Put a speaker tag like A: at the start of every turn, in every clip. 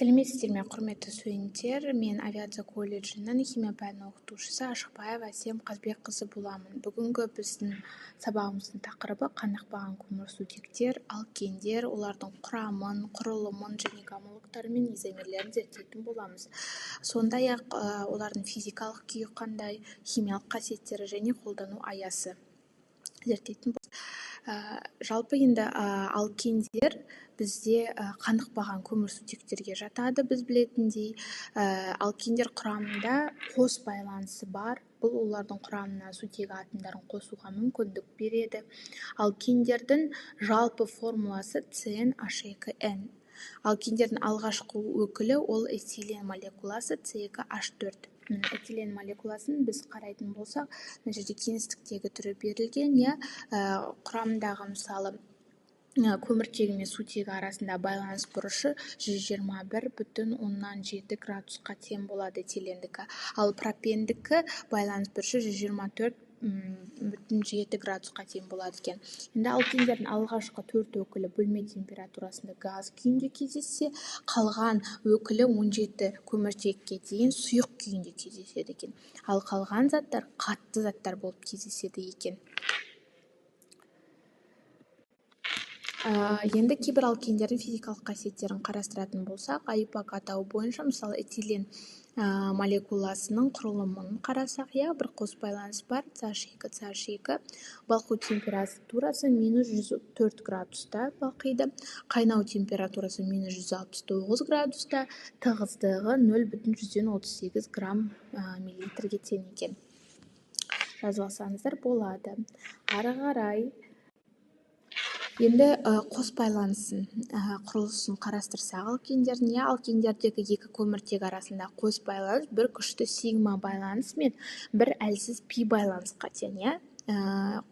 A: Сәлеметсіздер ме, құрметті студенттер! Мен авиация колледжінің химия пәнінің оқытушысы Ашықбаева Әсем Қазбекқызы боламын. Бүгінгі біздің сабағымыздың тақырыбы қанықпаған көмірсутектер, алкендер, олардың құрамын, құрылымын және гомологтары мен изомерлерін зерттейтін боламыз. Сондай-ақ олардың физикалық күйі қандай, химиялық қасиеттері және қолдану аясы зерттейтін боламыз. Жалпы енді алкендер бізде қанықпаған көмірсутектерге жатады, біз білетіндей. Алкендер құрамында қос байланысы бар. Бұл олардың құрамына сутегі атомдарын қосуға мүмкіндік береді. Алкендердің жалпы формуласы CnH2n. Алкендердің алғашқы өкілі ол этилен молекуласы C2H4. Этилен молекуласын біз қарайтын болсақ, мына жерде кеңістіктегі түрі берілген, иә, құрамындағы мысалы көміртегі мен сутегі арасында байланыс бұрышы 121,7 градусқа тең болады этилендікі. Ал пропендікі байланыс бұрышы 124,7 градусқа тең болады екен. Енді алкендердің алғашқы 4 өкілі бөлме температурасында газ күйінде кездессе, қалған өкілі 17 көміртекке дейін сұйық күйінде кездеседі екен. Ал қалған заттар қатты заттар болып кездеседі екен. Енді кейбір алкендердің физикалық қасиеттерін қарастыратын болсақ, АЙУПАК атауы бойынша, мысалы, этилен молекуласының құрылымын қарасақ, иә, бір қос байланыс бар, CH2, CH2, балқу температурасы -104 градуста балқиды, қайнау температурасы -169 градуста, тығыздығы 0,38 грамм миллилитрге тең екен. Жазып алсаңыздар болады. Ары қарай енді қос байланысын, құрылысын қарастырсақ алкендердің, иә, алкендердегі екі көміртек арасында қос байланыс бір күшті сигма байланыс мен бір әлсіз пи байланысқа тең, иә.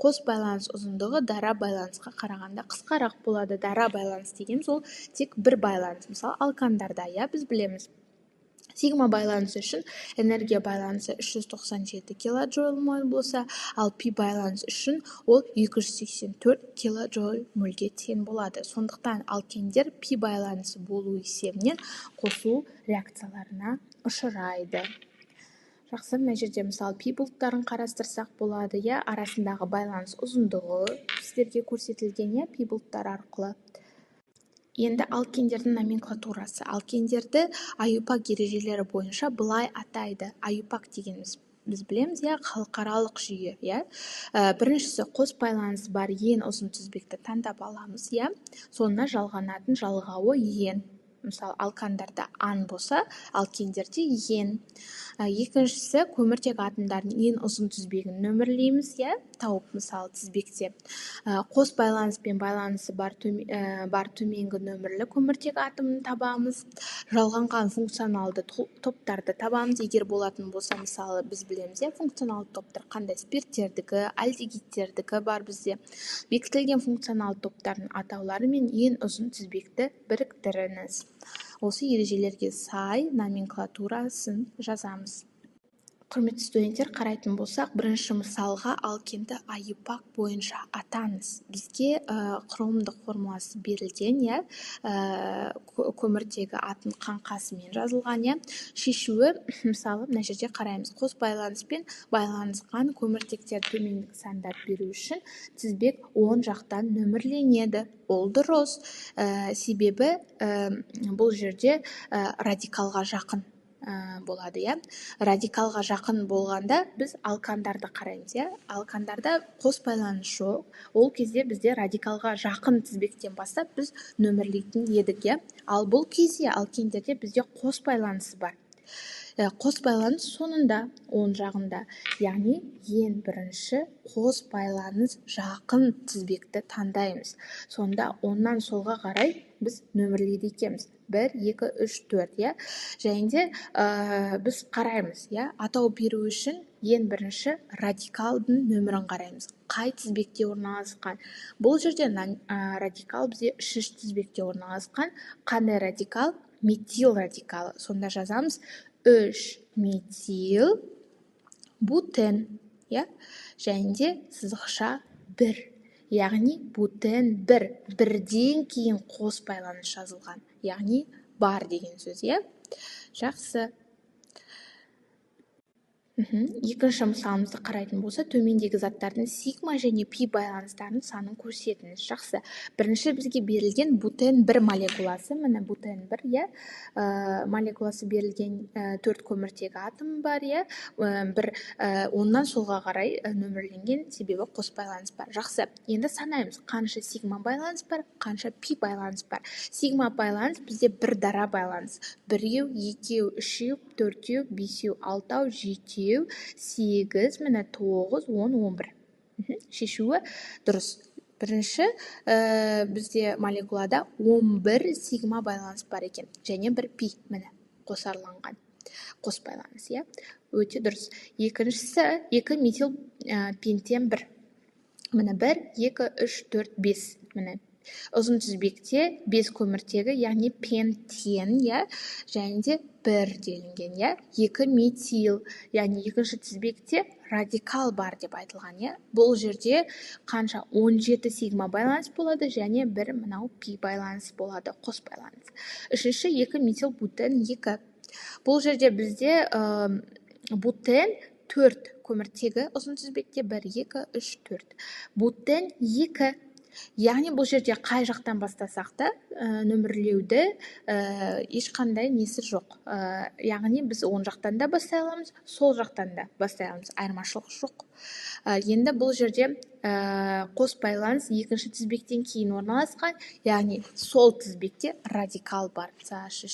A: Қос байланыс ұзындығы дара байланысқа қарағанда қысқарақ болады. Дара байланыс дегеніміз ол тек бір байланыс. Мысалы, алкандарда, иә, біз білеміз. Сигма байланысы үшін энергия байланысы 397 килоджоуль моль болса, ал пи байланыс үшін ол 284 килоджоуль мольге тең болады. Сондықтан алкендер пи байланысы болу есебінен қосылу реакцияларына ұшырайды. Жақсы, мына жерде мысалы пи бұлттарын қарастырсақ болады, иә, арасындағы байланыс ұзындығы сіздерге көрсетілген, иә, пи бұлттар арқылы. Енді алкендердің номенклатурасы. Алкендерді АЙУПАК ережелері бойынша былай атайды. АЙУПАК дегеніміз біз білеміз, иә, халықаралық жүйе, иә. Біріншісі қос байланысы бар ең ұзын тізбекті таңдап аламыз, иә. Соңына жалғанатын жалғауы ен. Мысалы, алкандарда ан болса, алкендерде ен. Екіншісі көміртек атомдарының ең ұзын тізбегін нөмірлейміз, иә, тауып, мысалы, тізбекте. Қос байланыспен байланысы бар төменгі нөмірлі көміртек атомын табамыз. Жалғанған функционалды топтарды табамыз. Егер болатын болса, мысалы, біз білеміз, иә, функционалды топтар қандай, спирттердікі, альдегидтердікі бар бізде. Бекітілген функционалды топтардың атаулары мен ең ұзын тізбекті біріктіріңіз. Осы ережелерге сай номенклатурасын жазамыз. Құрметті студенттер, қарайтын болсақ, бірінші мысалға алкенді АЙУПАК бойынша атаңыз. Бізге құрылымдық формуласы берілген, иә, көміртегі атын қаңқасымен жазылған, иә. Шешуі, мысалы, мына жерде қараймыз. Қос байланыспен байланысқан көміртектер төмендік сандап беру үшін тізбек оң жақтан нөмірленеді. Ол дұрыс, себебі бұл жерде радикалға жақын болады, иә. Радикалға жақын болғанда біз алкандарды қараймыз, иә. Алкандарда қос байланыс жоқ. Ол кезде бізде радикалға жақын тізбектен бастап біз нөмірлейтін едік, иә. Ал бұл кезде алкендерде бізде қос байланысы бар. Қос байланыс соңында, оң жағында, яғни ең бірінші қос байланыс жақын тізбекті таңдаймыз. Сонда оңнан солға қарай біз нөмірлейді екенбіз. 1, 2, 3, 4, иә. Және де біз қараймыз, иә, атау беру үшін ең бірінші радикалдың нөмірін қараймыз. Қай тізбекте орналасқан? Бұл жерде радикал бізде 3 тізбекте орналасқан. Қандай радикал? Метил радикалы. Сонда жазамыз 3 метил бутен, иә, және де сызықша 1. Яғни бутен 1, бірден кейін қос байланыс жазылған, яғни бар деген сөз, иә? Жақсы. Екінші мысалымызды қарайтын болса, төмендегі заттардың сигма және пи байланыстарының санын көрсетіңіз. Жақсы. Бірінші бізге берілген бутен 1 молекуласы, міне бутен 1, иә, молекуласы берілген, 4 көміртегі атом бар, иә, бір оннан солға қарай нөмірленген, себебі қос байланыс бар. Жақсы. Енді санаймыз, қанша сигма байланыс бар, қанша пи байланыс бар. Сигма байланыс бізде бір дара байланыс. 1, 2, 3, 4, 5, 6, 7, 8, міне 9, 10, 11. Шешуі дұрыс. Бірінші бізде молекулада 11 сигма байланыс бар екен. Және бір пи, міне, қосарланған. Қос байланыс, иә? Өте дұрыс. Екіншісі 2 метил пентен 1. Міне 1, 2, 3, 4, 5. Міне ұзын тізбекте 5 көміртегі, яғни пентен, иә, және де 1 делінген, иә, 2 метил, яғни екінші тізбекте радикал бар деп айтылған, иә. Бұл жерде қанша? 17 сигма байланыс болады және 1 мынау пи байланыс болады, қос байланыс. Үшінші 2 метил бутен 2. Бұл жерде бізде бутен 4 көміртегі ұзын тізбекте 1, 2, 3, 4. Бутен 2. Яғни бұл жерде қай жақтан бастасақ та нөмірлеуді ешқандай несі жоқ. Яғни біз оң жақтан да бастай аламыз, сол жақтан да бастай аламыз, айырмашылық жоқ. Енді бұл жерде қос байланыс екінші тізбектен кейін орналасқан, яғни сол тізбекте радикал бар. С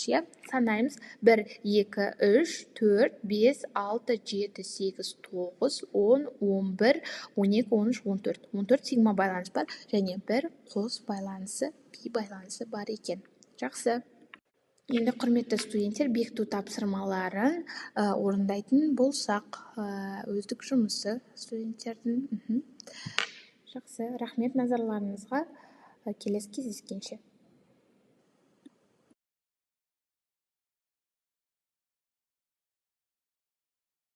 A: иә, санаймыз. 1, 2, 3, 4, 5, 6, 7, 8, 9, 10, 11, 12, 13, 14. 14 сигма байланыс бар және бір қос байланысы, пи байланысы бар екен. Жақсы. Енді, құрметті студенттер, бекіту тапсырмаларын орындайтын болсақ, өздік жұмысы студенттердің. Жақсы, рахмет назарларыңызға. Келесі кездескенше.